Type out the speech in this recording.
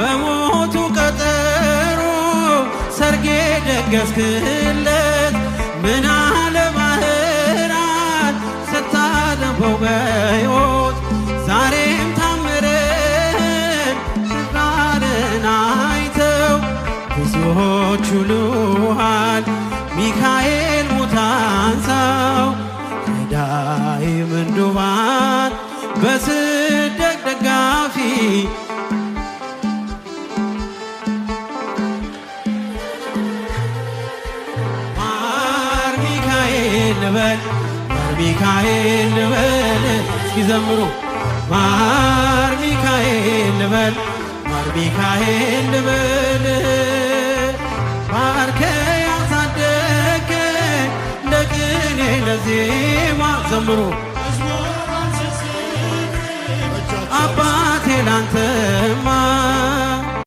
በሞቱ ቀጠሮ ሰርጌ ደገስክለት ምን አለ ባህራን ስታነበው በሕይወት ዛሬም ታምርህን ሽራርን አይተው ብዙዎች ውሉሃል ሚካኤል ሙታንሳው ረዳይ ምንዱባን በስደት ደጋፊ ማር ሚካኤል ልበል ማር ሚካኤል ልበል እስኪ ዘምሩ ማር ሚካኤል ልበል ማር ሚካኤል ልበል ባርከ ያሳደገን ለቅኔ ለዜማ ዘምሩ አባቴ ላንተማ